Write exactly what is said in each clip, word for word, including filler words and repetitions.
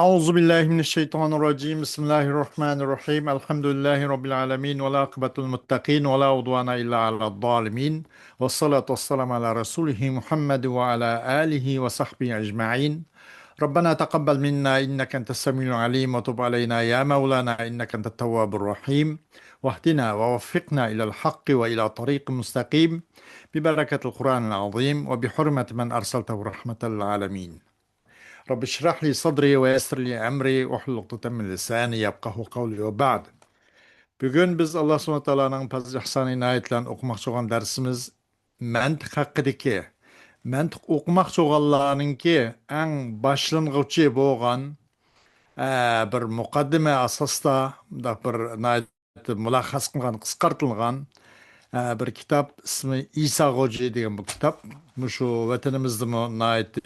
أعوذ بالله من الشيطان الرجيم. بسم الله الرحمن الرحيم. الحمد لله رب العالمين، والعاقبة للمتقين، ولا عدوان إلا على الظالمين، والصلاة والسلام على رسوله محمد وعلى آله وصحبه أجمعين. ربنا تقبل منا إنك أنت السميع العليم، وتب علينا يا مولانا إنك أنت التواب الرحيم، واهدنا ووفقنا إلى الحق وإلى طريق مستقيم، ببركة القرآن العظيم وبحرمة من أرسلته رحمة للعالمين. رب اشرح لي صدري ويسر لي أمري واحلل عقدة من لساني يفقهوا قولي وبعد. بۈگۈن بىز ئاللا سۇبھانەھۇ ۋە تائالانىڭ پەزلى ئىھسانى ئىنايىتى بىلەن ئوقۇماقچى بولغان دەرسىمىز مەنتىق ھەققىدىكى، مەنتىق ئوقۇماقچى بولغانلارنىڭكى ئەڭ باشلانغۇچى بولغان، ئە، بىر مۇقەددىمە ئاساستا، مۇنداق بىر ناھايىتى مۇلەخخەس قىلغان، قىسقارتىلغان، ئە، بىر كىتاب، ئىسمى ئىسا غوجى دېگەن بۇ كىتاب. مۇشۇ ۋەتىنىمىزدىمۇ ناھايىتى،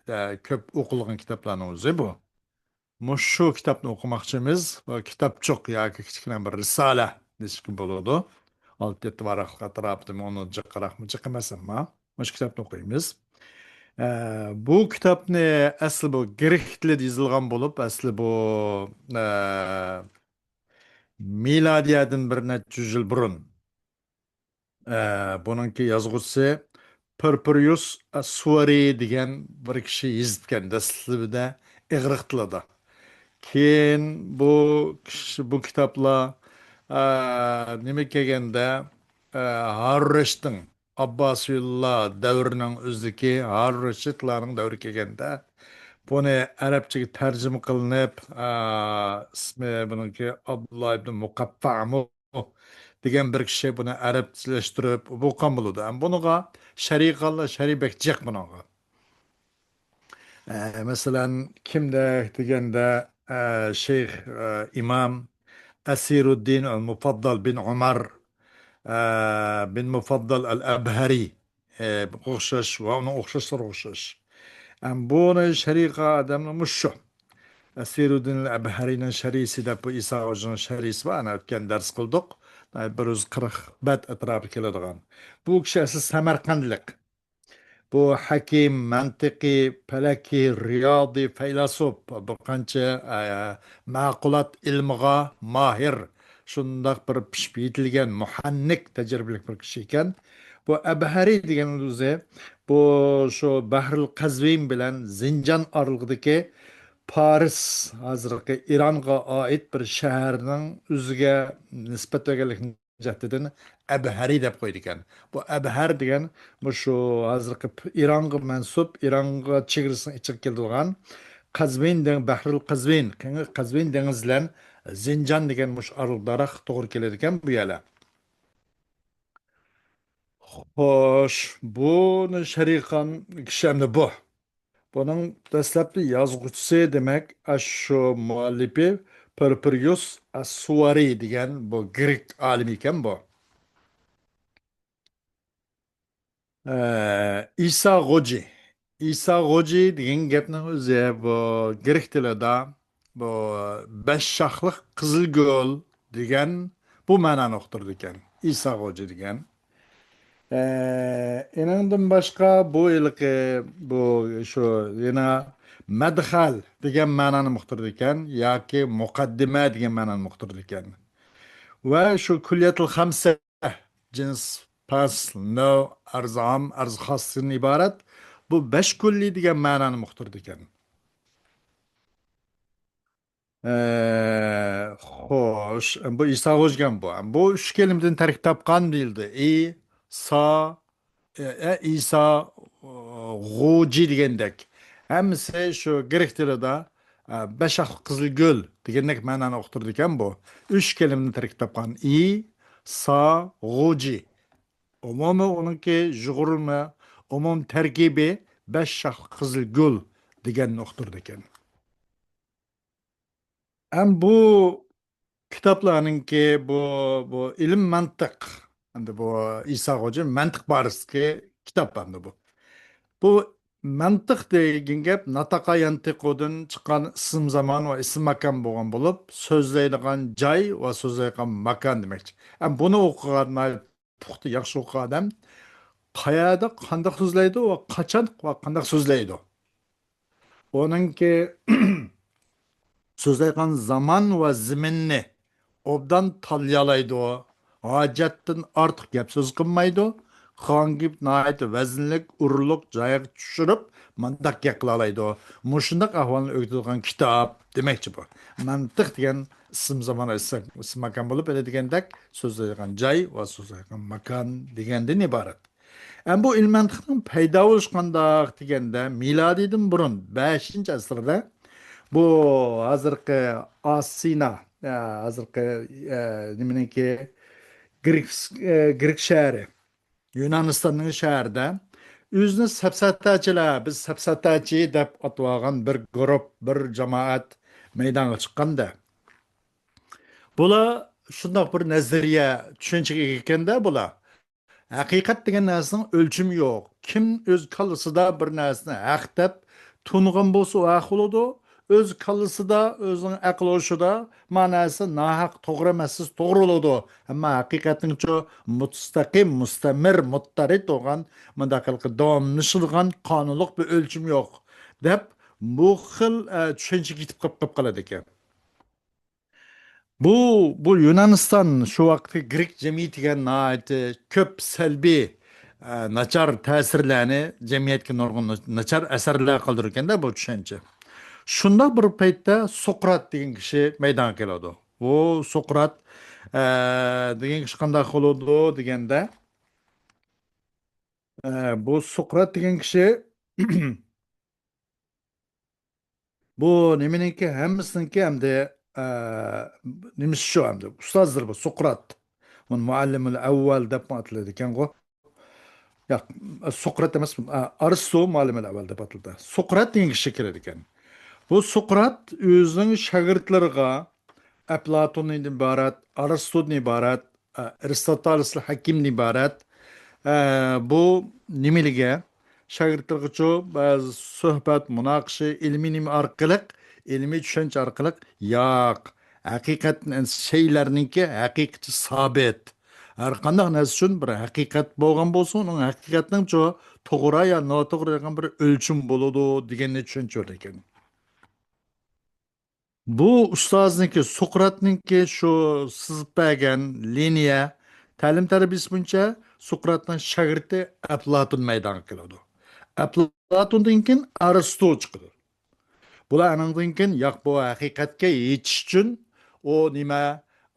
ئە، كۆپ ئوقۇلغان كىتابلارنىڭ ئۆزى بۇ. مۇشۇ كىتابنى ئوقۇماقچىمىز. بۇ كىتابچۇق ياكى كىچىككىنە بىر رىسالە دېسەك بولىدۇ. ئالتە يەتتە ۋاراقلىق ئەتراپىدا، ئۇنىڭدىن جىقراقمۇ جىق ئەمەس، ئەمما مۇشۇ كىتابنى ئوقۇيمىز. ئە، بۇ كىتابنى ئەسلى بۇ گرېك تىلىدا يېزىلغان بولۇپ، ئەسلى بۇ، ئە، مىلادىيەدىن بىر نەچچە يۈز يىل بۇرۇن، ئە، بۇنىڭكى يازغۇچىسى پۇرپۇريۇس ئەسسۇۋەرى دېگەن بىر كىشى يېزىپكەن دەسلىپىدە ئىغرىق تىلىدا. كېيىن بۇ كىشى، بۇ كىتابلار، ئە، نېمە كەلگەندە، ئە، ھارۇرەشتىڭ، ئابباسىيۇللار دەۋرىنىڭ ئۆزىدىكى ھارۇن رەشىدلارنىڭ دەۋرى كەلگەندە، بۇنى ئەرەبچىگە تەرجىمە قىلىنىپ، ئا، ئىسمى بۇنىڭكى ئابدۇللا ئىبن مۇقەففەمۇ دېگەن بىر كىشى بۇنى ئەرەبچىلەشتۈرۈپ بولغان بولىدۇ. ئەمما بۇنىڭغا شەرھى قىلغانلار، شەرھى بەك جىق بۇنىڭغا. ئە، مەسىلەن، كىمدەك دېگەندە، ئە، شەيخ، ئە، ئىمام ئەسىرۇددىن ئەل مۇفەددال بىن ئۇمار، ئە، بىن مۇفەددال ئەل ئەبھەرى، ئە، ئوخشاش ۋە ئۇنىڭ ئوخشاشلىرىغا ئوخشاش. ئەم، بۇنى شەرھى قىلغان ئادەملەر مۇشۇ. ئەسىرۇددىن ئەل ئەبھەرىنىڭ شەرھىسى دەپ بۇ ئىسا غوجىنىڭ شەرھىسى بار. ئەنە ئۆتكەن دەرس قىلدۇق. بىر يۈز قىرىق بەت ئەتراپى كېلىدىغان. بۇ كىشى ئەسلى سەمەرقەندلىق. بۇ ھەكىم، مەنتىقى، پەلەكى، رىيازىي، پەيلاسوپ، بىر قانچە، ئە، مەقۇلات ئىلمىغا ماھىر، شۇنداق بىر پىشىپ يېتىلگەن، مۇھەننىك، تەجرىبىلىك بىر كىشى ئىكەن. بۇ ئەبھەرى دېگەن ئۆزى، بۇ شۇ بەھرۇل قەزۋىن بىلەن زىنجان ئارىلىقىدىكى پارس، ھازىرقى ئىرانغا ئائىت بىر شەھەرنىڭ ئۆزىگە نىسبەت بەرگەنلىكنى جەھىتىدىن ئەبھەرى دەپ قويىدىكەن. بۇ ئەبھەر دېگەن مۇشۇ ھازىرقى پ-، ئىرانغا مەنسۇپ، ئىرانغا چېگرىسىنىڭ ئىچىگە كېلىدىغان قەزۋىن دېڭ-، بەھرۇل قەزۋىن، قېڭى-، قەزۋىن دېڭىزى بىلەن زىنجان دېگەن مۇشۇ ئارىلىقراق توغرا كېلىدىكەن بۇ يەرلەر. خوش، بۇنى شەرھى قىلغان كىشى ئەمدى بۇ. بۇنىڭ دەسلەپتە يازغۇچىسى، دېمەك، ئاشۇ مۇئەللىپى پۇرپۇريۇس ئەسسۇۋەرى دېگەن بۇ گرېك ئالىمى ئىكەن بۇ. ئە، ئىسا غوجى. ئىسا غوجى دېگەن گەپنىڭ ئۆزى بۇ گرېك تىلىدا بۇ بەش شاخلىق قىزىل گۈل دېگەن بۇ مەنانى ئۇقتۇرىدىكەن. ئىسا غوجى دېگەن. ئە، ئېنىڭدىن باشقا بۇ ھېلىقى، بۇ شۇ يەنە مەدخەل دېگەن مەنانى ئۇقتۇرىدىكەن ياكى مۇقەددىمە دېگەن مەنانى ئۇقتۇرىدىكەن. ۋە شۇ كۈللىيەتۇل خەمسە، جىنس، پەسل، نەۋ، ئەرز ئام، ئەرز خاستىن ئىبارەت بۇ بەش كۈللى دېگەن مەنانى ئۇقتۇرىدىكەن. ئە، خوش، بۇ ئىسا غوجىكەن بۇ. بۇ ئۈچ كەلىمىدىن تەركىب تاپقان دېيىلدى. ئى، سا، ئە، ئە، ئىسا، ئە، غوجى دېگەندەك. ھەممىسى شۇ گرېك تىلىدا، ئە، بەش شاخلىق قىزىل گۈل دېگەندەك مەنانى ئۇقتۇرىدىكەن بۇ. ئۈچ كەلىمىدىن تەركىب تاپقان. ئى، سا، غوجى. ئومۇمىي ئۇنىڭكى يۇغۇرما، ئومۇم تەركىبى بەش شاخلىق قىزىل گۈل دېگەننى ئۇقتۇرىدىكەن. ھەم بۇ كىتابلارنىڭكى بۇ، بۇ ئىلىم مەنتىق. ئەمدى بۇ ئىسا غوجى مەنتىق بارىسىدىكى كىتاب ئەمدى بۇ. بۇ مەنتىق دېگەن گەپ ناتاقا يەنتىقۇدىن چىققان ئىسىم زامان ۋە ئىسىم ماكان بولغان بولۇپ، سۆزلەيدىغان جاي ۋە سۆزلەيدىغان ماكان دېمەكچى. ئەم بۇنى ئوقۇغان پۇختا ياخشى ئوقۇغان ئادەم قەيەردە قانداق سۆزلەيدۇ ۋە قاچان ۋە قانداق سۆزلەيدۇ؟ ئۇنىڭكى سۆزلەيدىغان زامان ۋە زېمىننى ئوبدان تاللىيالايدۇ. ھاجەتتىن ئارتۇق گەپ سۆز قىلمايدۇ. خانگېپ ناھايىتى ۋەزىنلىك، ئورۇنلۇق جايغا چۈشۈرۈپ، مۇنداق گەپ قىلالايدۇ. مۇشۇنداق ئەھۋالنى ئۆگىتىدىغان كىتاب دېمەكچى بۇ. مەنتىق دېگەن ئىسىم زامان، ئىسىم، ئىسىم ماكان بولۇپ، ئەنە دېگەندەك سۆزلەيدىغان جاي ۋە سۆزلەيدىغان ماكان دېگەندىن ئىبارەت. ئەمما بۇ ئىلمىي مەنتىقنىڭ پەيدا بولۇشى قانداق دېگەندە، مىلادىيدىن بۇرۇن بەشىنچى ئەسىردە بۇ ھازىرقى ئاسىنا، ئە، ھازىرقى، ئە، نېمىنىڭكى، گرېك، ئە، گرېك شەھىرى، يۇنانىستاننىڭ شەھىرىدە ئۆزىنى سەپسەتەچىلەر، بىز سەپسەتەچى دەپ ئاتىۋالغان بىر گۇرۇپ، بىر جامائەت مەيدانغا چىققاندا، بۇلار شۇنداق بىر نەزەرىيە، چۈشەنچىگە ئىگە ئىكەندە بۇلار. ھەقىقەت دېگەن نەرسىنىڭ ئۆلچىمى يوق. كىم ئۆز كاللىسىدا بىر نەرسىنى ھەق دەپ تونۇغان بولسا، ئۇ ھەق بولىدۇ. ئۆز كاللىسىدا، ئۆزىنىڭ ئەقىل ھوشىدا ما نەرسە ناھەق، توغرا ئەمەس، سىز توغرا بولىدۇ. ئەمما ھەقىقەتنىڭچۇ مۇستەقىم، مۇستەمىر، مۇتتەرىد بولغان، مۇنداق قىلىپ داۋاملىشىدىغان قانۇنلۇق بىر ئۆلچىمى يوق، دەپ بۇ خىل، ئە، چۈشەنچىگە يېتىپ قېلىپ، قېلىپ قالىدىكەن. بۇ، بۇ يۇنانىستان شۇ ۋاقىتقى گرېك جەمئىيىتىگە ناھايىتى كۆپ سەلبىي، ئە، ناچار تەسىرلەرنى، جەمئىيەتكە نۇرغۇن ناچار ئەسەرلەر قالدۇرىدىكەن-دە بۇ چۈشەنچە. شۇنداق بىر پەيتتە سوقرات دېگەن كىشى مەيدانغا كېلىدۇ. بۇ سوقرات، ئە، دېگەن كىشى قانداق بولىدۇ دېگەندە، ئە، بۇ سوقرات دېگەن كىشى بۇ نېمىنىڭكى، ھەممىسىنىڭكى ئەمدى، ئە، نېمىسى شۇ ئەمدى، ئۇستازلىرى بۇ، سوقرات. بۇنى مۇئەللىمۇل ئەۋۋەل دەپمۇ ئاتىلىدىكەنغۇ. ياق، سوقرات ئەمەس، ئە، ئارستو مۇئەللىمۇل ئەۋۋەل دەپ ئاتىلىدۇ. سوقرات دېگەن كىشى كېلىدىكەن. بۇ سوقرات ئۆزىنىڭ شاگىرتلىرىغا ئەپلاتوندىن ئىبارەت، ئارستودىن ئىبارەت، ئە، ئېرىستوتالىس ھەكىمدىن ئىبارەت، ئە، بۇ نېمىلىگە، شاگىرتلىرىغىچۇ بەزى سۆھبەت، مۇناقىشە، ئىلمىي نېمە ئارقىلىق، ئىلمىي چۈشەنچە ئارقىلىق، ياق، ھەقىقەتەن شەيئىلەرنىڭكى ھەقىقىتى سابىت. ھەر قانداق نەرسە ئۈچۈن بىر ھەقىقەت بولغان بولسا، ئۇنىڭ ھەقىقەتنىڭچۇ توغرا يا ناتوغرا دېگەن بىر ئۆلچىمى بولىدۇ دېگەننى چۈشەنچە بېرىدىكەن. بۇ ئۇستازنىڭكى، سوقراتنىڭكى شۇ سىزىپ بەرگەن لىنىيە، تەلىم تەربىيەسى بويىچە سوقراتنىڭ شاگىرتى ئەپلاتون مەيدانغا كېلىدۇ. ئەپلاتوندىن كېيىن ئارستو چىقىدۇ. بۇلار ئانىڭدىن كېيىن، ياق، بۇ ھەقىقەتكە يېتىش ئۈچۈن ئۇ نېمە،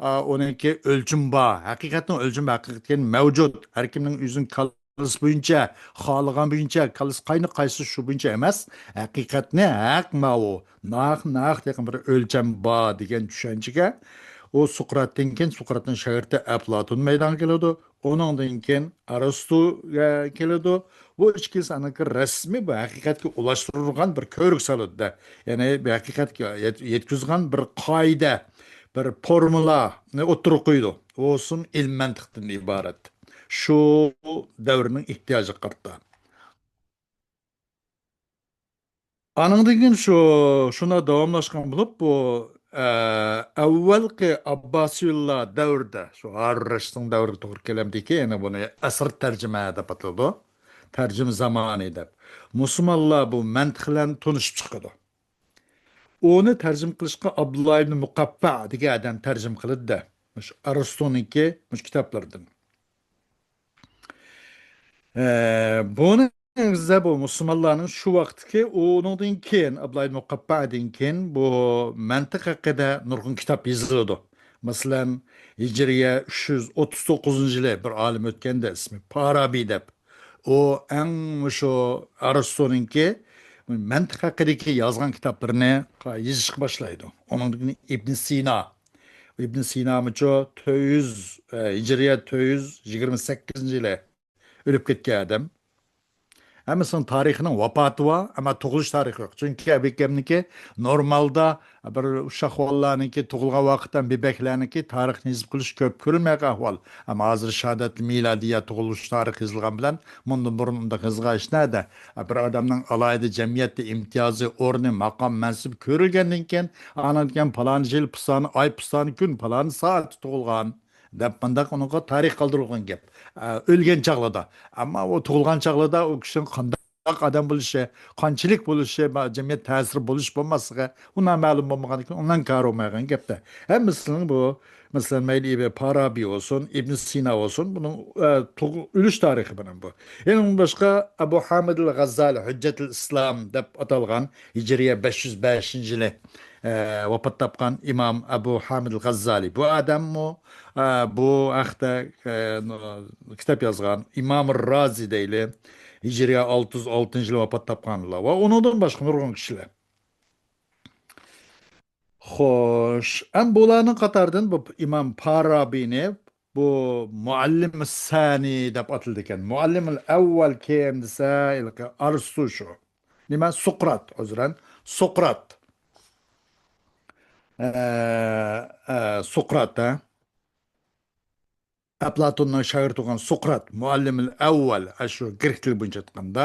ئا، ئۇنىڭكى ئۆلچىمى بار. ھەقىقەتنىڭ ئۆلچىمى ھەقىقەتەن مەۋجۇت. ھەر كىمنىڭ ئۆزىنىڭ كاللىسى بويىچە، خالىغان بويىچە، كاللىسى قاينىق قايسى شۇ بويىچە ئەمەس، ھەقىقەتنى ھەق ماۋۇ، ناھەق ناھەق دېگەن بىر ئۆلچەم بار دېگەن چۈشەنچىگە ئۇ سوقراتتىن كېيىن سوقراتنىڭ شاگىرتى ئەپلاتون مەيدانغا كېلىدۇ. ئۇنىڭدىن كېيىن ئارستو، ئە، كېلىدۇ. بۇ ئىككىلىسى ئانىڭكى رەسمىي بۇ ھەقىقەتكە ئۇلاشتۇرۇلغان بىر كۆۋرۈك سالىدۇ-دە. يەنى بۇ ھەقىقەتكە يەت-، يەتكۈزگەن بىر قائىدە، بىر فورمۇلا ئوتتۇرىغا قويىدۇ. بولسۇن ئىلمىي مەنتىقتىن ئىبارەت. شۇ دەۋرنىڭ ئېھتىياجىغا قارىتا. ئانىڭدىن كېيىن شۇ، شۇنداق داۋاملاشقان بولۇپ، بۇ، ئە، ئەۋۋەلقى ئابباسىيۇللا دەۋرىدە، شۇ ھارۇن رەشىدنىڭ دەۋرىگە توغرا كېلەمدىكى، يەنى بۇنى ئەسىر تەرجىمە دەپ ئاتىلىدۇ. تەرجىمە زامانى دەپ. مۇسۇلمانلار بۇ مەنتىق بىلەن تونۇشۇپ چىقىدۇ. ئۇنى تەرجىمە قىلىشقا ئابدۇللا ئىبن مۇقەففە دېگەن ئادەم تەرجىمە قىلىدۇ-دە. مۇشۇ ئارستونىڭكى مۇشۇ كىتابلىرىدىن. ئە، بۇنى ئەڭزە بۇ مۇسۇلمانلارنىڭ شۇ ۋاقىتتىكى، ئۇنىڭدىن كېيىن، ئابدۇللا ئىبن مۇقەففەدىن كېيىن بۇ مەنتىق ھەققىدە نۇرغۇن كىتاب يېزىلىدۇ. مەسىلەن، ھىجرىيە ئۈچ يۈز ئوتتۇز توققۇزىنچى يىلى بىر ئالىم ئۆتكەندە، ئىسمى پارابى دەپ. ئۇ ئەڭ مۇشۇ ئارستونىڭكى مەنتىق ھەققىدىكى يازغان كىتابلىرىنى يېزىشقا باشلايدۇ. ئۇنىڭدىن كېيىن ئىبن سىنا. ئىبن سىنامۇچۇ تۆت يۈز، ئە، ھىجرىيە تۆت يۈز يىگىرمە سەككىزىنچى يىلى ئۆلۈپ كەتكەن ئادەم. ھەممىسىنىڭ تارىخىنىڭ ۋاپاتى بار، ئەمما تۇغۇلۇش تارىخى يوق. چۈنكى ئەبۇ ھەيكەمنىڭكى نورمالدا بىر ئۇششاق بالىلارنىڭكى تۇغۇلغان ۋاقىت ھەم بېبەكلەرنىڭكى تارىخىنى يېزىپ قويۇش كۆپ كۆرۈلمەيدىغان ئەھۋال. ئەمما ھازىر شاھادەتۇل مىلادىيە، تۇغۇلۇش تارىخى يېزىلغان بىلەن مۇندىن بۇرۇن ئۇنداق يېزىلغان ئىش نەدە؟ بىر ئادەمنىڭ ئالاھىدە جەمئىيەتتە ئىمتىيازى، ئورنى، ماقام، مەنسىپى كۆرۈلگەندىن كېيىن، ئانىڭدىن كېيىن پالان يىل، پۇسان ئاي، پۇسان كۈن، پالان سائەتتە تۇغۇلغان دەپ مۇنداق ئۇنىڭغا تارىخ قالدۇرۇلغان گەپ. ئە، ئۆلگەن چاغلىدا. ئەمما ئۇ تۇغۇلغان چاغلىدا ئۇ كىشىنىڭ قانداق قانداق ئادەم بولۇشى، قانچىلىك بولۇشى، ما-، جەمئىيەت تەسىرى بولۇش بولماسلىقى، ئۇ نامەلۇم بولمىغاندىكىن ئۇنىڭ كارى بولمايدىغان گەپتە. ھەممىسىنىڭ بۇ، مەسىلەن، مەيلى ئىبن پارابى بولسۇن، ئىبن سىنا بولسۇن، بۇنىڭ، ئە، تۇغ-، ئۆلۈش تارىخى بۇنىڭ بۇ. يەنە ئۇنىڭ باشقا ئەبۇ ھامىدىل غەززالى ھۆججەتۇل ئىسلام دەپ ئاتالغان ھىجرىيە بەش يۈز بەشىنچى يىلى، ئە، ۋاپات تاپقان ئىمام ئەبۇ ھامىدىل غەززالى. بۇ ئادەممۇ، ئە، بۇ ھەقتە، ئە، نو-، كىتاب يازغان ئىمام رازى دەيلى، ھىجرىيە ئالتە يۈز ئالتىنچى يىلى ۋاپات تاپقانلار ۋە ئۇنىڭدىن باشقا نۇرغۇن كىشىلەر. خوش، ئەم بۇلارنىڭ قاتارىدىن بۇ ئىمام پارابىنى بۇ مۇئەللىم سانى دەپ ئاتىلىدىكەن. مۇئەللىمىل ئەۋۋەل كىم دېسە، ھېلىقى ئارسطو شۇ. نېمە؟ سوقرات، ئۆزرەن. سوقرات. ئە، ئە، سوقرات، ھە؟ ئەپلاتوننىڭ شاگىرتى بولغان سوقرات، مۇئەللىمىل ئەۋۋەل، ئاشۇ گرېك تىلى بويىچە ئېيتقاندا،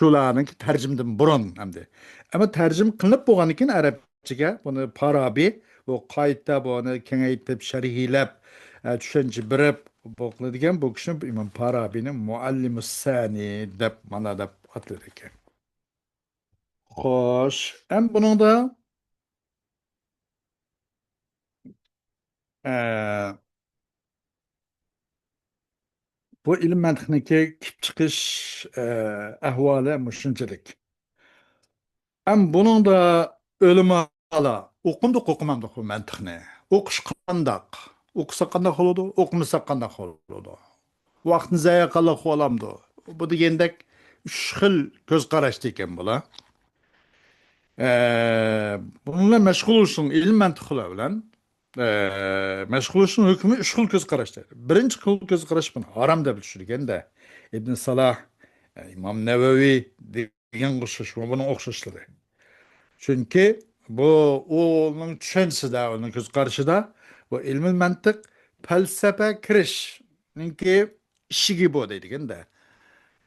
شۇلارنىڭكى تەرجىمىدىن بۇرۇن ئەمدى. ئەمما تەرجىمە قىلىنىپ بولغاندىن كېيىن ئەرەبچىگە بۇنى پارابى، بۇ قايتا بۇنى كېڭەيتىپ، شەرھلەپ، ئە، چۈشەنچە بېرىپ، بۇ قىلىدىكەن، بۇ كىشىنى ئىمام پارابىنى مۇئەللىمۇ سانى دەپ، مانا دەپ ئاتىلىدىكەن. خوش، ئەم بۇنىڭدا، ئە، بۇ ئىلىم مەنتىقنىڭكى كېلىپ چىقىش، ئە، ئەھۋالى مۇشۇنچىلىك. ئەم بۇنىڭدا ئۆلىمالار ئوقۇمدۇق، ئوقۇمامدۇق بۇ مەنتىقنى؟ ئوقۇش قانداق؟ ئوقۇسا قانداق بولىدۇ؟ ئوقۇمىسا قانداق بولىدۇ؟ ۋاقىتنى زايە قىلىدىغان بولامدۇ؟ بۇ دېگەندەك ئۈچ خىل كۆز قاراشتا ئىكەن بۇلار. ئە، بۇنىڭ بىلەن مەشغۇل بولۇشنىڭ، ئىلىم مەنتىقلار بىلەن، ئە، مەشغۇل بولۇشنىڭ ھۆكمى ئۈچ خىل كۆز قاراشتا. بىرىنچى خىل كۆز قاراش بۇنى ھارام دەپ چۈشۈرگەندە، ئىبن سالاھ، ئە، ئىمام نەۋەۋى دېگەنگە ئوخشاش، بۇنىڭ ئوخشاشلىرى. چۈنكى بۇ ئۇنىڭ چۈشەنچىسىدە، ئۇنىڭ كۆز قارىشىدا بۇ ئىلمىل مەنتىق پەلسەپە كىرىشنىڭكى ئىشىكى بۇ دەيدىكەندە.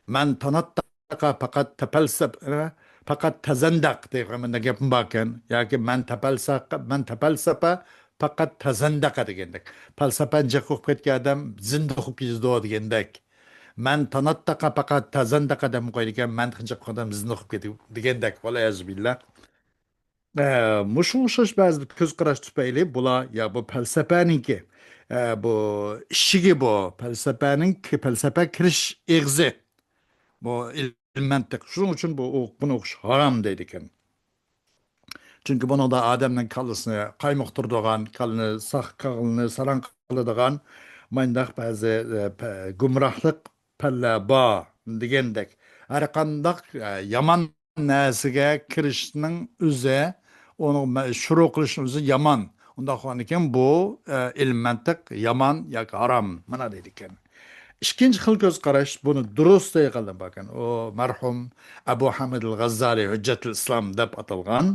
مەن تاناتتاقا پەقەت تەپەلسەپ، ئە، پەقەت تەزەندەق دەيدىغان مۇنداق گەپمۇ باركەن. ياكى مەن تەپەلسەقە، مەن تەپەلسەپە پەقەت تەزەندەقە دېگەندەك. پەلسەپەنى جىق ئوقۇپ كەتكەن ئادەم زىندىق بولۇپ كېتىدۇ دېگەندەك. مەن تاناتتاقا پەقەت تەزەندەقە دەپمۇ قويىدىكەن، مەن جىق ئوقۇغان ئادەم زىندىق بولۇپ كېتىدۇ دېگەندەك. ۋەلئىيازۇ بىللا. ئە، مۇشۇ ئوخشاش بەزى بىر كۆز قاراش تۈپەيلى بۇلار يا بۇ پەلسەپەنىڭكى، ئە، بۇ ئىشىكى بۇ، پەلسەپەنىڭ كى-، پەلسەپە كىرىش ئېغىزى. بۇ ئىلم مەنتىق. شۇنىڭ ئۈچۈن بۇ، ئۇ، بۇنى ئوقۇش ھارام دەيدىكەن. چۈنكى بۇنىڭدا ئادەمنىڭ كاللىسىنى قايمۇقتۇرىدىغان، كاللىنى ساق، كاللىنى ساراڭ قىلىدىغان مانداق بەزى، ئە، پە-، گۇمراھلىق پەللە بار دېگەندەك. ھەر قانداق، ئە، يامان نەرسىگە كىرىشنىڭ ئۆزى، ئۇنىڭ مە-، شۇرۇ قىلىشنىڭ ئۆزى يامان. ئۇنداق بولغاندىكىن بۇ، ئە، ئىلم مەنتىق يامان ياكى ھارام، مانا دەيدىكەن. ئىككىنچى خىل كۆز قاراش، بۇنى دۇرۇس دەيدىغانلار باركەن. ئۇ مەرھۇم ئەبۇ ھامىدىل غەززالى ھۆججەتۇل ئىسلام دەپ ئاتالغان،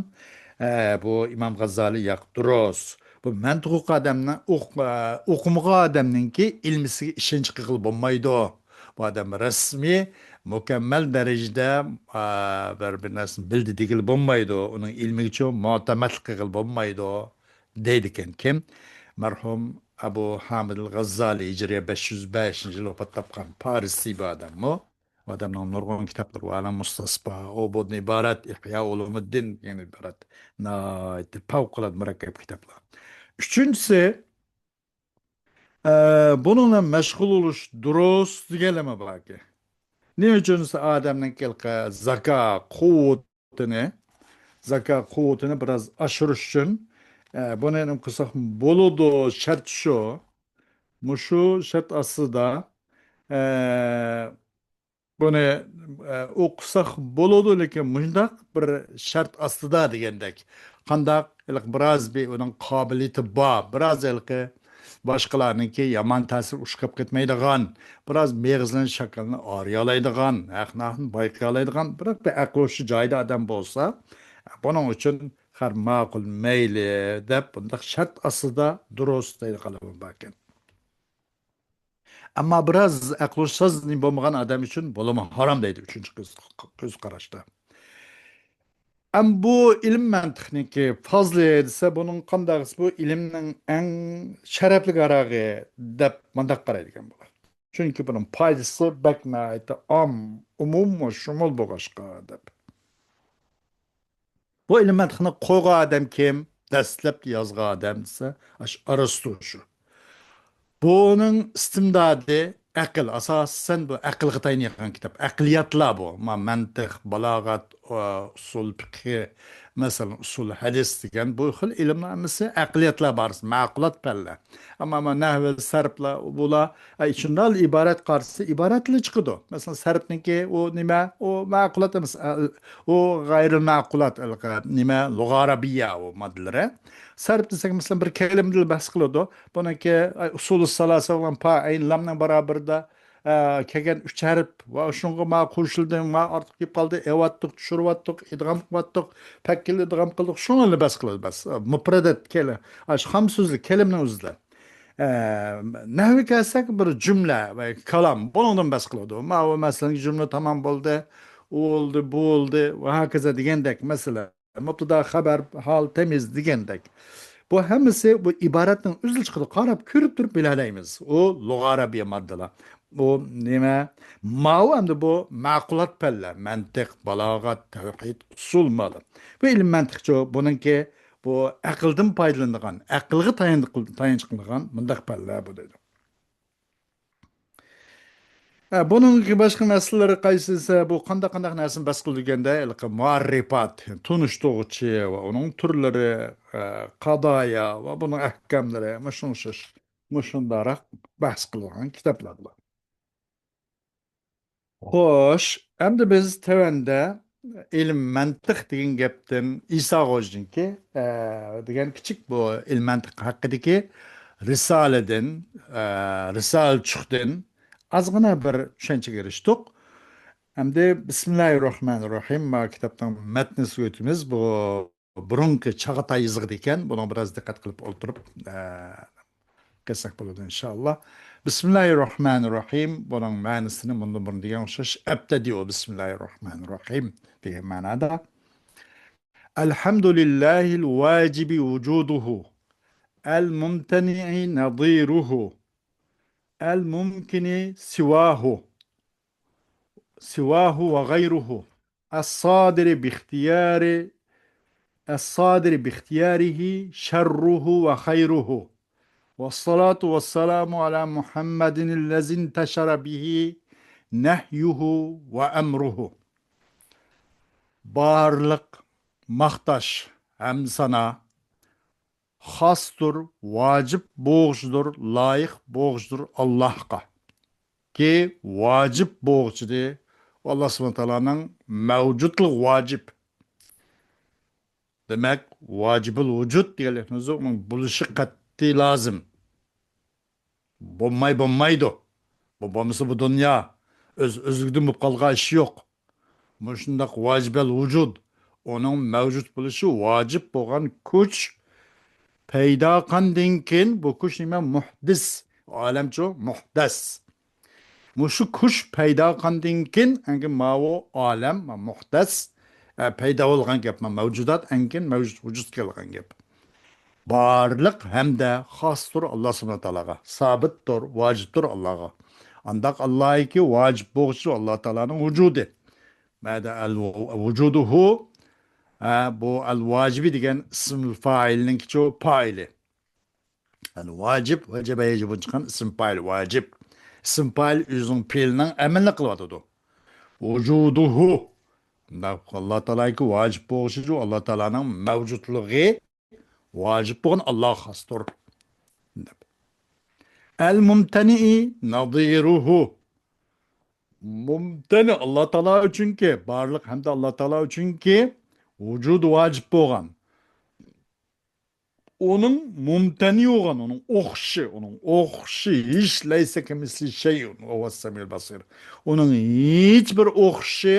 ئە، بۇ ئىمام غەززالى ياق، دۇرۇس. بۇ مەنتىق ئوقۇغان ئادەمنىڭ، ئوق-، ئە، ئوقۇمىغان ئادەمنىڭكى ئىلمىسىگە ئىشەنچ قىلغىلى بولمايدۇ. بۇ ئادەم رەسمىي، مۇكەممەل دەرىجىدە، ئە، بىر، بىر نەرسىنى بىلدى دېگىلى بولمايدۇ. ئۇنىڭ ئىلمىگىچۇ مۇتەمەتلىك قىلغىلى بولمايدۇ. دەيدىكەن. كىم؟ مەرھۇم ئەبۇ ھامىدىل غەززالى ھىجرىيە بەش يۈز بەشىنچى يىل ۋاپات تاپقان پارسىي بىر ئادەممۇ. ئۇ ئادەمنىڭ نۇرغۇن كىتابلىرى بار. ئەلەل مۇستەسپا، ئۇبۇدىن ئىبارەت، ئىھيا ئۇلۇمۇددىن دېگەن ئىبارەت. ناھايىتى پەۋقۇلئاددە مۇرەككەپ كىتابلار. ئۈچىنچىسى، ئە، بۇنىڭ بىلەن مەشغۇل بولۇش دۇرۇس دېگەنلەرمۇ باركەن. نېمە ئۈچۈن دېسە، ئادەمنىڭ ھېلىقى زاكا قۇۋۋىتىنى، زاكا قۇۋۋىتىنى بىراز ئاشۇرۇش ئۈچۈن، ئە، بۇنى نېمە قىلساق بولىدۇ، شەرت شۇ. مۇشۇ شەرت ئاستىدا، ئە، بۇنى، ئە، ئوقۇساق بولىدۇ، لېكىن مۇشۇنداق بىر شەرت ئاستىدا دېگەندەك. قانداق؟ ھېلىقى بىراز بىر ئۇنىڭ قابىلىيىتى بار، بىراز ھېلىقى باشقىلارنىڭكى يامان تەسىرىگە ئۇچراپ كەتمەيدىغان، بىراز مېغىزىنى، شەكلىنى ئارىيالايدىغان، ھەق-ناھەقنى بايقىيالايدىغان، بىراق بىر ئەقلى ھوشى جايىدا ئادەم بولسا، بۇنىڭ ئۈچۈن خەر ماقۇل، مەيلى دەپ بۇنداق شەرت ئاستىدا دۇرۇس دەيدىغانلار باركەن. ئەمما بىراز ئەقلى ھوشى ساز بولمىغان ئادەم ئۈچۈن بولىمۇ ھارام دەيدۇ، ئۈچىنچى كۆز، كۆز قاراشتا. ئەم بۇ ئىلىم مەنتىقنىڭكى پازلى دېسە، بۇنىڭ قانداق دېسە، بۇ ئىلىمنىڭ ئەڭ شەرەپلىك ھاراغى دەپ مانداق قارايدىكەن بۇلار. چۈنكى بۇنىڭ پايدىسى بەك ناھايىتى ئام، ئومۇم ۋە شۇمۇل بولغاچقا، دەپ. بۇ ئىلىم مەنتىقنى قويغان ئادەم كىم؟ دەسلەپتە يازغان ئادەم دېسە، ئاشۇ ئارستو شۇ. بۇنىڭ ئىستىمدادى ئەقىل، ئاساسەن بۇ ئەقىلگە تايىنىدىغان كىتاب. ئەقلىياتلار بۇ. ما-، مەنتىق، بالاغەت، ئۇسۇل پىقھى، مەسىلەن، ئۇسۇل ھەدىس دېگەن بۇ خىل ئىلىملار ھەممىسى ئەقلىياتلار بارىسى، مەقۇلات پەنلەر. ئەمما، ئەمما نەھۋ، سەرپلار، بۇلار، ئە، شۇنداق ئىبارەت قارىسا، ئىبارەتلا چىقىدۇ. مەسىلەن، سەرپنىڭكى ئۇ نېمە؟ ئۇ مەقۇلات ئەمەس، ئە، ئۇ غەيرىل مەقۇلات، ئەلقە-، نېمە؟ لۇغە ئەرەبىيە ئۇ ماددىلىرى. سەرپ دېسەك، مەسىلەن، بىر كەلىمىدىلا بەھس قىلىدۇ. بۇنىڭكى، ئە، ئۇسۇلۇ سالاسە بىلەن پا، ئەين، لامنىڭ بارابىرىدا، ئە، كەلگەن ئۈچ ھەرپ ۋە شۇنىڭغا ما قوشۇلدى، ما ئارتۇق كېلىپ قالدى، ئېۋاتتۇق، چۈشۈرۈۋاتتۇق، ئىدغام قىلىۋاتتۇق، پەككىلى ئىدغام قىلدۇق، شۇنىلا بەس قىلىدۇ، بەس. مۇپرەدەت كەلى-، ئاش خام سۆزلۈك، كەلىمىنىڭ ئۆزىدە. ئە، نەھۋگە كەلسەك، بىر جۈملە ۋە كالام، بۇنىڭدىن بەس قىلىدۇ. ماۋۇ، مەسىلەن، جۈملە تامام بولدى، ئۇ بولدى، بۇ بولدى ۋە ھاكازا دېگەندەك مەسىلە. مۇبتىدا، خەبەر، ھال، تەميىز دېگەندەك. بۇ ھەممىسى بۇ ئىبارەتنىڭ ئۆزىدىن چىقىدۇ. قاراپ، كۆرۈپ تۇرۇپ بىلەلەيمىز. ئۇ لۇغە ئەرەبىيە ماددىلار. بۇ نېمە؟ ماۋۇ ئەمدى بۇ مەقۇلات پەنلەر. مەنتىق، بالاغەت، تەۋھىد، ئۇسۇل مانا. بۇ ئىلىم مەنتىقچۇ، بۇنىڭكى بۇ ئەقىلدىن پايدىلىنىدىغان، ئەقىلگە تايىنىپ، تايىنىپ قىلىنغان مۇنداق پەنلەر بۇ دەيدۇ. ھە، بۇنىڭ باشقا مەسىلىلىرى قايسى دېسە، بۇ قانداق، قانداق نەرسىنى بەس قىلىدۇ دېگەندە، ھېلىقى مۇئەررىپات، تونۇشتۇرغۇچى ۋە ئۇنىڭ تۈرلىرى، ھە، قادايا ۋە بۇنىڭ ئەھكاملىرى، مۇشۇنىڭ ئوخشاش، مۇشۇنداقراق بەھس قىلىدىغان كىتابلار بۇلار. خوش، ئەمدى بىز تۆۋەندە ئىلىم مەنتىق دېگەن گەپتىن، ئىسا غوجىنىڭكى، ئە، دېگەن كىچىك بۇ ئىلىم مەنتىق ھەققىدىكى رىسالىدىن، ئە، رىسالىچۇقتىن ئازغىنە بىر چۈشەنچىگە ئېرىشتۇق. ئەمدى بىسمىللاھىررەھمانىررەھىم، ما كىتابنىڭ مەتنىسىگە ئۆتىمىز. بۇ بۇرۇنقى چاغاتاي يېزىقىدىكەن، بۇنىڭغا بىراز دىققەت قىلىپ ئولتۇرۇپ، ئە، قىلساق بولىدۇ، ئىنشائاللا. بىسمىللاھىررەھمانىررەھىم. بۇنىڭ مەنىسىنى مۇندىن بۇرۇن دېگەن ئوخشاش، ئەبتەدىئۇ بىسمىللاھىررەھمانىررەھىم دېگەن مەنادا. الحمد لله الواجب وجوده، الممتنع نظيره، الممكن سواه، سواه وغيره، الصادر باختيار، الصادر باختياره شره وخيره، والصلاة والسلام على محمد الذي انتشر به نهيه وأمره. بارلىق ماختاش، ھەمدۇسانا خاستۇر، ۋاجىپ بوغۇچىدۇر، لايىق بوغۇچىدۇر ئاللاھقا. كى ۋاجىپ بوغۇچىدى. ئاللا سۇبھانە تائالانىڭ مەۋجۇتلۇقى ۋاجىپ. دېمەك، ۋاجىبۇل ۋۇجۇد دېگەن لەپنىزى ئۇنىڭ بولۇشى قەتئىي لازىم. بولماي بولمايدۇ. بۇ بولمىسا بۇ دۇنيا ئۆز-ئۆزلۈكىدىن بولۇپ قالغان ئىش يوق. مۇشۇنداق ۋاجىبەل ۋۇجۇد، ئۇنىڭ مەۋجۇت بولۇشى ۋاجىپ بولغان كۈچ پەيدا قاندىن كېيىن، بۇ كۈچ نېمە؟ مۇھدىس. ئالەمچۇ؟ مۇھدەس. مۇشۇ كۈچ پەيدا قاندىن كېيىن، ئەنگە ماۋۇ ئالەم، مۇھدەس، ئە، پەيدا بولغان گەپ، مەۋجۇدات، ئەنگىن مەۋجۇت، ۋۇجۇدقا كەلگەن گەپ. بارلىق ھەمدە خاستۇر ئاللا سۇبھانە تائالاغا، سابىتتۇر، ۋاجىپتۇر ئاللاغا. ئانداق ئاللاكى ۋاجىپ بولغۇچى ئاللا تائالانىڭ ۋۇجۇدى. مەدە ئەل ۋۇجۇدۇھۇ، ھە، بۇ ئەل ۋاجىبى دېگەن ئىسىم فائىلنىڭكىچۇ پائىلى. يەنى ۋاجىب، ۋەجەبە يەجىبۇدىن چىققان ئىسىم پائىل ۋاجىب. ئىسىم پائىل ئۆزىنىڭ پېئىلىنىڭ ئەمىلىنى قىلىۋاتىدۇ. ۋۇجۇدۇھۇ. ئاللا تائالاكى ۋاجىب بولغۇچى، ئاللا تائالانىڭ مەۋجۇتلۇقى ۋاجىپ بولغان ئاللاغا خاستۇر. ئەل مۇمتەنىئى نەزىرۇھۇ. مۇمتەنى ئاللا تائالا ئۈچۈنكى، بارلىق ھەمدە ئاللا تائالا ئۈچۈنكى ۋۇجۇد ۋاجىپ بولغان. ئۇنىڭ مۇمتەنى بولغان، ئۇنىڭ ئوخشىشى، ئۇنىڭ ئوخشىشى، ھېچ لەيسە كەمىسلىھى شەيئۇن ۋە ھۇۋەس سەمىئۇل بەسىر. ئۇنىڭ ھېچ بىر ئوخشىشى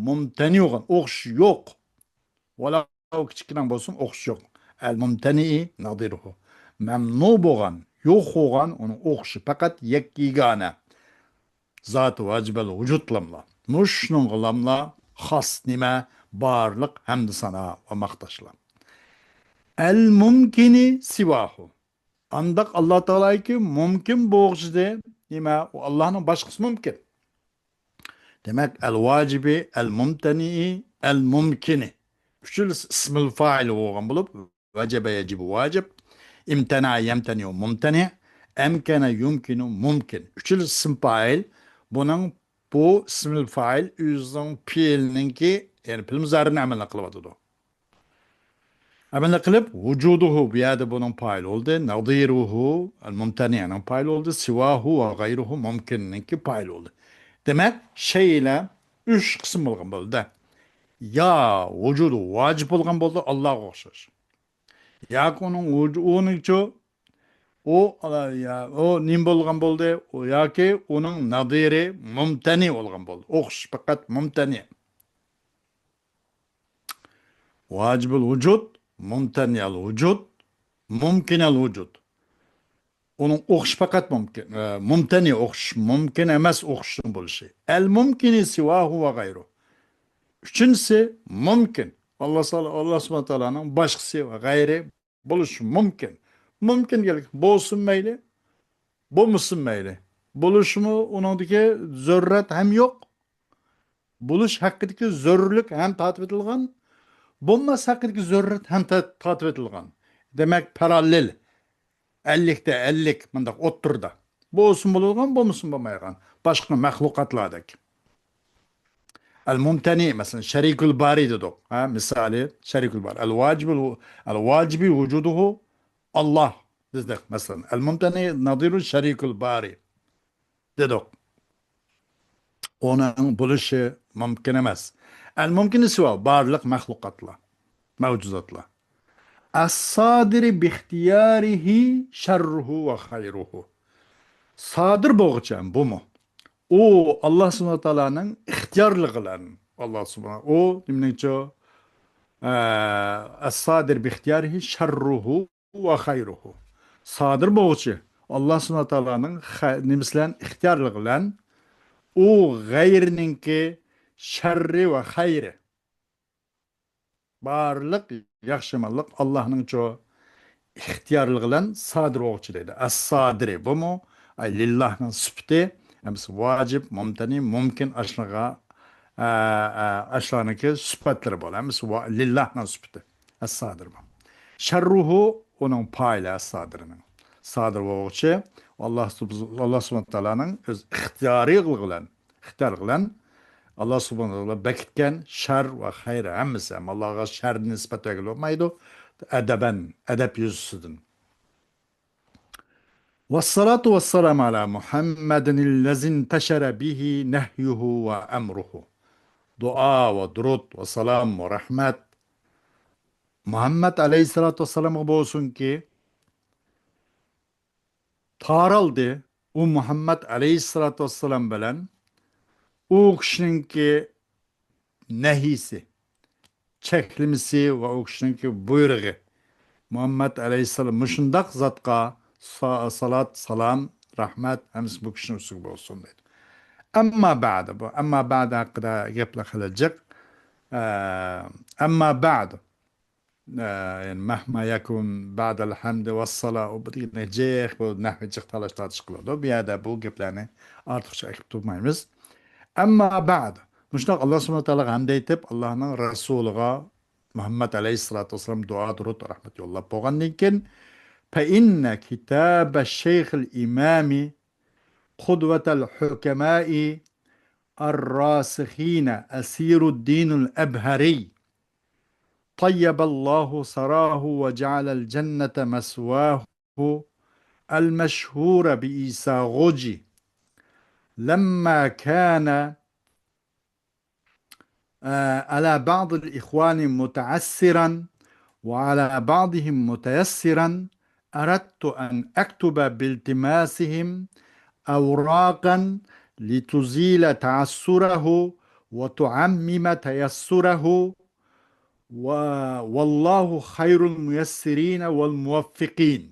مۇمتەنى بولغان، ئوخشىشى يوق. ۋەلەۋ كىچىككىنە بولسۇن، ئوخشىشى يوق. ئەل مۇمتەنىئى نەزىرۇھۇ. مەمنۇ بولغان، يوق بولغان ئۇنىڭ ئوخشىشى، پەقەت يەككە يېگانە. زاتى ۋاجىبەل ۋۇجۇدلاملا. مۇشۇنىڭغىلاملا خاس نېمە؟ بارلىق ھەمدۇ سانا ۋە ماختاشلار. ئەل مۇمكىنى سىۋاھۇ. ئانداق ئاللا تائالاكى مۇمكىن بولغۇچىدى، نېمە؟ ئۇ ئاللاھنىڭ باشقىسى مۇمكىن. دېمەك، ئەل ۋاجىبى، ئەل مۇمتەنىئى، ئەل مۇمكىنى. ئۈچىلىسى ئىسمىل فائىل بولغان بولۇپ، ۋەجەبە يەجىبۇ ۋاجىب، ئىمتەنەئە يەمتەنىئۇ مۇمتەنىئ، ئەمكەنە يۇمكىنۇ مۇمكىن. ئۈچىلىسى ئىسىم فائىل. بۇنىڭ، بۇ ئىسمىل فائىل ئۆزىنىڭ پېئىلنىڭكى، يەنى پېئىل مۇزارىنى ئەمەلنى قىلىۋاتىدۇ. ئەمەلنى قىلىپ، ۋۇجۇدۇھۇ بۇ يەردە بۇنىڭ پائىل بولدى، نازىرۇھۇ ئەل مۇمتەنىئنىڭ پائىل بولدى، سىۋاھۇ ۋە غەيرۇھۇ مۇمكىننىڭكى پائىل بولدى. دېمەك، شەيئىلەر ئۈچ قىسىم بولغان بولدى. يا ۋۇجۇدى ۋاجىپ بولغان بولدى، ئاللاغا ئوخشاش. ياكى ئۇنىڭ ۋۇجۇ-، ئۇنىڭچۇ، ئۇ، ئا، يا، ئۇ نېمە بولغان بولدى؟ ئۇ ياكى ئۇنىڭ نازىرى مۇمتەنى بولغان بولدى. ئوخشىش پەقەت مۇمتەنى. ۋاجىبۇل ۋۇجۇد، مۇمتەنىئەل ۋۇجۇد، مۇمكىنەل ۋۇجۇد. ئۇنىڭ ئوخشىشى پەقەت مۇمكىن، ئە، مۇمتەنى ئوخشىشى، مۇمكىن ئەمەس ئوخشىشىنىڭ بولۇشى. ئەل مۇمكىنى سىۋاھۇ ۋە غەيرۇ. ئۈچىنچىسى مۇمكىن. ئاللا، ئاللا سۇبھانەھۇ ۋە تائالانىڭ باشقىسى ۋە غەيرى بولۇشى مۇمكىن. مۇمكىن دېگەنلىك بولسۇن مەيلى، بولمىسۇن مەيلى. بولۇشىمۇ ئۇنىڭدىكى زۆرۈرەت ھەم يوق. بولۇش ھەققىدىكى زۆرۈرلۈك ھەم تارتىۋېتىلغان، بولماس ھەققىدىكى زۆرۈرەت ھەم تا-، تارتىۋېتىلغان. دېمەك، پاراللېل، ئەللىكتە ئەللىك، مۇنداق ئوتتۇرىدا. بولسىمۇ بولىدىغان، بولمىسىمۇ بولمايدىغان. باشقا مەخلۇقاتلاردەك. ئەل مۇمتەنى، مەسىلەن، شەرىكۇل بارى دېدۇق. ھە، مىسالى، شەرىكۇل بارى. ئەل ۋاجىبۇل، ئەل ۋاجىبى ۋۇجۇدۇھۇ ئاللا دېدۇق، مەسىلەن. ئەل مۇمتەنى نازىرۇ شەرىكۇل بارى دېدۇق. ئۇنىڭ بولۇشى مۇمكىن ئەمەس. ئەل مۇمكىنى سىۋا، بارلىق مەخلۇقاتلار، مەۋجۇداتلار. ئەس-سادىرى بىختىيارىھى شەررۇھۇ ۋە خەيرۇھۇ. سادىر بولغۇچە بۇمۇ. ئۇ ئاللا سۇبھانەھۇ ۋە تائالانىڭ ئىختىيارلىقى بىلەن. ئاللا سۇبھانەھۇ، ئۇ نېمىنىڭچۇ؟ ئە، ئەس-سادىر بىختىيارىھى شەررۇھۇ ۋە خەيرۇھۇ. سادىر بولغۇچى ئاللا سۇبھانەھۇ ۋە تائالانىڭ خە-، نېمىسى بىلەن؟ ئىختىيارلىقى بىلەن ئۇ غەيرىنىڭكى شەررى ۋە خەيرى. بارلىق ياخشى يامانلىق ئاللانىڭچۇ ئىختىيارلىقى بىلەن سادىر بولغۇچى دەيدۇ. ئەس-سادىرى بۇمۇ، ئاي، لىللاھنىڭ سۈپىتى، ھەممىسى ۋاجىپ، مۇمتەنى، مۇمكىن، ئاشۇنىڭغا، ئە، ئە، ئاشۇلارنىڭكى سۈپەتلىرى بولار. ھەممىسى ۋا-، لىللاھنىڭ سۈپىتى. ئەس-سادىر بۇ. شەررۇھۇ، ئۇنىڭ پائىلى ئەس-سادىرىنىڭ. سادىر بولغۇچى، ئاللا سۇب-، ئاللا سۇبھانەھۇ ۋە تائالانىڭ ئۆز ئىختىيارلىقى بىلەن، ئىختىيارى بىلەن ئاللا سۇبھانەھۇ ۋە تائالا بېكىتكەن شەر ۋە خەير ھەممىسى. ھەم ئاللاغا شەرنى نىسبەت بەرگىلى بولمايدۇ. ئەدەبەن، ئەدەپ يۈزىسىدىن. ۋەسسالاتۇ ۋەسسالامۇ ئالا مۇھەممەدىنىللەزىنتەشەرە بىھى نەھيۇھۇ ۋە ئەمرۇھۇ. دۇئا ۋە دۇرۇت ۋە سالام ۋە رەھمەت مۇھەممەد ئەلەيھىسسالاتۇ ۋەسسالامغا بولسۇنكى، تارالدى ئۇ مۇھەممەد ئەلەيھىسسالاتۇ ۋەسسالام بىلەن ئۇ كىشىنىڭكى نەھيىسى، چەكلىمىسى ۋە ئۇ كىشىنىڭكى بۇيرۇقى. مۇھەممەد ئەلەيھىسسالام مۇشۇنداق زاتقا سا-، سالات، سالام، رەھمەت، ھەممىسى بۇ كىشىنىڭ ئۈستىگە بولسۇن دەيدۇ. ئەمما بەئدۇ، بۇ ئەمما بەئدۇ ھەققىدە گەپلەر خېلى جىق. ئە، ئەمما بەئدۇ. ئە، يەنى مەھما يەكۇن بەئدەل ھەمدى ۋەسسالا، ئۇ بۇ دېگەن جىق، بۇ نەھۋى جىق تالاش تارتىش قىلىدۇ. بۇ يەردە بۇ گەپلەرنى ئارتۇقچە ئېقىپ تۇرمايمىز. ئەمما بەئد. مۇشۇنداق ئاللا سۇبھانەھۇ ۋە تائالاغا ھەمدە ئېيتىپ، ئاللانىڭ رەسۇلىغا مۇھەممەد ئەلەيھىسسالاتۇ ۋەسسالام دۇئا، دۇرۇت، رەھمەت يوللاپ بولغاندىن كېيىن، فەئىننە كىتابە شەيخىل ئىمامى قۇدۋەتەل ھۇكەمائى ئەر-راسىخىنە ئەسىرۇددىنىل ئەبھەرى. طيب الله ثراه وجعل الجنة مثواه المشهور بإيسا غوجي لما كان، آه، على بعض الإخوان متعسرا وعلى بعضهم متيسرا، أردت أن أكتب بالتماسهم أوراقا لتزيل تعسره وتعمم تيسره، و-، والله خير الميسرين والموفقين.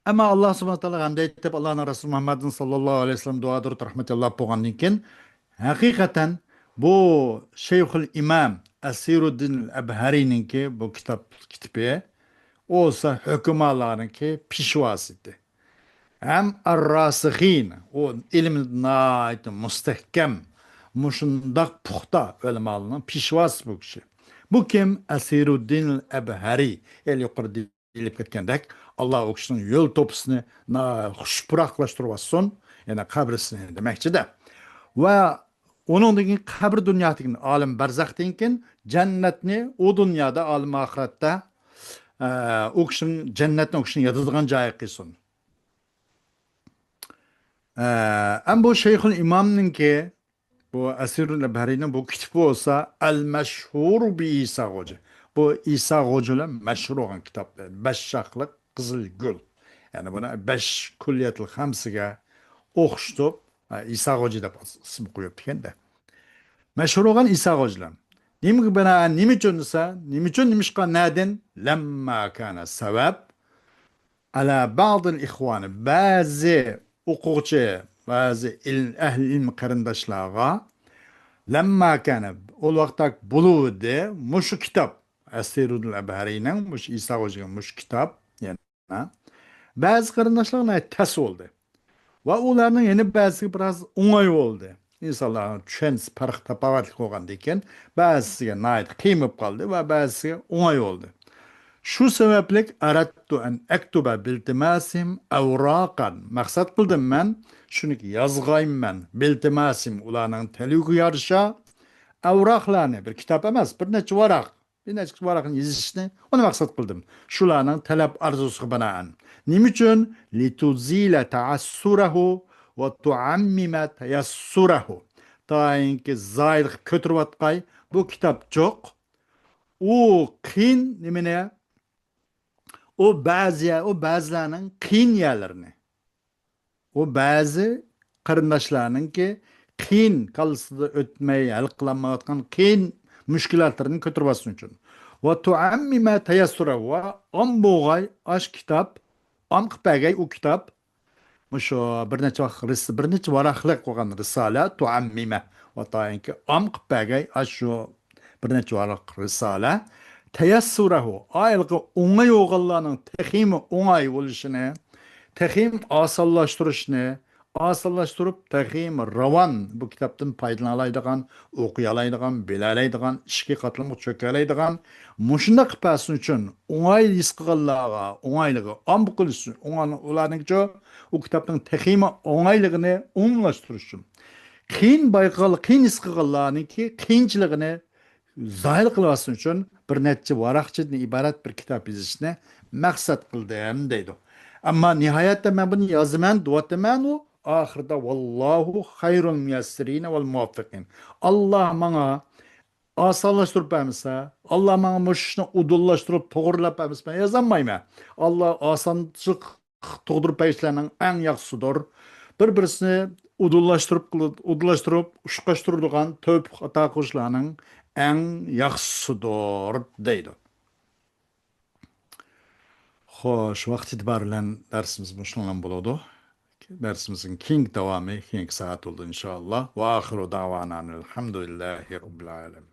ئەمما ئاللا سۇبھانەھۇ ۋە تائالاغا ھەمدە ئېيتىپ، ئاللانىڭ رەسۇلى مۇھەممەدىن ساللاللاھۇ ئەلەيھى ۋەسەللەم دۇئا، دۇرۇت، رەھمەت يوللاپ بولغاندىن كېيىن، ھەقىقەتەن بۇ شەيخۇل ئىمام ئەسىرۇددىن ئەبھەرىنىڭكى بۇ كىتاب، كىتابى، ئۇ بولسا ھۆكۈمالارنىڭكى پېشۋاسى ئىدى. ھەم ئەرراسىخىن، ئۇ ئىلمىدا ناھايىتى مۇستەھكەم، مۇشۇنداق پۇختا ئۆلىمالارنىڭ پېشۋاسى بۇ كىشى. بۇ كىم؟ ئەسىرۇددىن ئەبھەرى. ئەل يۇقىرىدا دېيىلىپ كەتكەندەك، ئاللا ئۇ كىشىنىڭ يول توپىسىنى نا-، خۇش پۇراقلاشتۇرۇۋاتسۇن، يەنى قەبرىسىنى دېمەكچىدە. ۋە ئۇنىڭدىن كېيىن قەبرە دۇنيادىكى ئالەم بەرزەختىن كېيىن جەننەتنى ئۇ دۇنيادا، ئالەم ئاخىرەتتە، ئە، ئۇ كىشىنىڭ جەننەتنى ئۇ كىشىنىڭ ياتىدىغان جايى قىلسۇن. ئە، ئەم بۇ شەيخۇل ئىمامنىڭكى، بۇ ئەسىرۇل ئەبھەرىنىڭ بۇ كىتابى بولسا، ئەل مەشھۇر بى ئىسا خوجا. بۇ ئىسا خوجا بىلەن مەشھۇر بولغان كىتاب، بەش شاخلىق قىزىل گۈل. يەنى بۇنى بەش كۈللىيەتۇل خەمسىگە ئوخشىتىپ، ئە، ئىسا خوجا دەپ ئىسىم قويۇپتىكەندە. مەشھۇر بولغان ئىسا خوجىلار. نېمىگە بىنائەن، نېمە ئۈچۈن دېسە، نېمە ئۈچۈن، نېمىشقا، نەدىن؟ لەمما كانە، سەۋەب، ئەلا بەئزىل ئىخۋانى، بەزى ئوقۇغۇچى، بەزى ئىل-، ئەھلى ئىلمى قېرىنداشلارغا، لەمما كانە، ئۇ ۋاقىتتا بولۇۋىدى، مۇشۇ كىتاب، ئەسىرۇدۇل ئەبھەرىنىڭ مۇشۇ ئىسا خوجىنىڭ مۇشۇ كىتاب، يەنە بەزى قېرىنداشلارغا ناھايىتى تەس بولدى. ۋە ئۇلارنىڭ يەنە بەزىسىگە بىراز ئوڭاي بولدى. ئىنسانلارنىڭ چۈشەنچىسى پەرق تاپاۋەتلىك بولغاندىن كېيىن، بەزىسىگە ناھايىتى قىيىن بولۇپ قالدى ۋە بەزىسىگە ئوڭاي بولدى. شۇ سەۋەبلىك، ئەرەتتۇ ئەن ئەكتۇبە بىلتىماسىم ئەۋراقەن. مەقسەت قىلدىم مەن، شۇنى يازغايمەن. بىلتىماسىم، ئۇلارنىڭ تەلىپىگە يارىشا، ئەۋراقلارنى، بىر كىتاب ئەمەس، بىر نەچچە ۋاراق، بىر نەچچە ۋاراقنى يېزىشنى، ئۇنى مەقسەت قىلدىم. شۇلارنىڭ تەلەپ ئارزۇسىغا بىنائەن. نېمە ئۈچۈن؟ لىتۇزىلە تەئەسسۇرەھۇ ۋە تۇئەممىمە تەيەسسۇرەھۇ. تايىنكى زايىلىقىپ كۆتۈرۈۋاتقاي، بۇ كىتابچۇق، ئۇ قىيىن نېمىنى، ئۇ بەزى، ئۇ بەزىلەرنىڭ قىيىن يەرلىرىنى، ئۇ بەزى قېرىنداشلارنىڭكى قىيىن، كاللىسىدا ئۆتمەي، ھەل قىلالمايۋاتقان قىيىن مۈشكۈلاتلىرىنى كۆتۈرۈۋاتسۇن ئۈچۈن. ۋە تۇئەممىمە تەيەسسۇرە، ۋە ئام بولغاي ئاش كىتاب، ئام قىلىپ بەرگەي ئۇ كىتاب، مۇشۇ بىر نەچچە ۋاق-، رىس-، بىر نەچچە ۋاراقلىق بولغان رىسالە، تۇئەممىمە، ۋە تايىنكى ئام قىلىپ بەرگەي ئاشۇ بىر نەچچە ۋاراق رىسالە، تەيەسسۇرەھۇ، ئايلىقى ئوڭاي بولغانلارنىڭ تېخىمۇ ئوڭاي بولۇشىنى، تېخىمۇ ئاسانلاشتۇرۇشنى، ئاسانلاشتۇرۇپ، تېخىمۇ راۋان بۇ كىتابتىن پايدىلىنالايدىغان، ئوقۇيالايدىغان، بىلەلەيدىغان، ئىككى قاتلامغا چۆكەلەيدىغان، مۇشۇنداق قىلىپ بەرسۇن ئۈچۈن، ئوڭاي ھېس قىلغانلارغا ئوڭايلىقى ئام قىلىش ئۈچۈن، ئوڭا-، ئۇلارنىڭكىچۇ ئۇ كىتابنىڭ تېخىمۇ ئوڭايلىقىنى ئومۇملاشتۇرۇش ئۈچۈن. قىيىن بايقىغانلار، قىيىن ھېس قىلغانلارنىڭكى قىيىنچىلىقىنى زايىل قىلىۋەتسۇن ئۈچۈن بىر نەچچە ۋاراقچىدىن ئىبارەت بىر كىتاب يېزىشنى مەقسەت قىلدىم، دەيدۇ. ئەمما نىھايەتتە مەن بۇنى يازىمەن دېۋاتىمەنۇ، ئاخىرىدا ۋاللاھۇ خەيرۇل مۇيەسسىرىنە ۋەل مۇۋەففىقىن. ئاللا ماڭا ئاسانلاشتۇرۇپ بەرمىسە، ئاللا ماڭا مۇشۇ ئىشنى ئۇدۇللاشتۇرۇپ، توغرىلاپ بەرمىسە، مەن يازالمايمەن. ئاللا ئاسانچىلىق تۇغدۇرۇپ بەرگۈچىلەرنىڭ ئەڭ ياخشىسىدۇر. بىر-بىرسىنى ئۇدۇللاشتۇرۇپ، ئۇدۇللاشتۇرۇپ، ئۇشقاشتۇرىدىغان تەۋپىق ئاتا قىلغۇچىلارنىڭ ئەڭ ياخشىسىدۇر، دەيدۇ. خوش، ۋاقىت ئېتىبارى بىلەن دەرسىمىز مۇشۇنىڭ بىلەن بولىدۇ. دەرسىمىزنىڭ كېيىنكى داۋامى كېيىنكى سائەت بولىدۇ، ئىنشائاللا. ۋە ئاخىرۇ دەۋانا ئەلھەمدۇلىللاھى رەببىل ئالەمىن.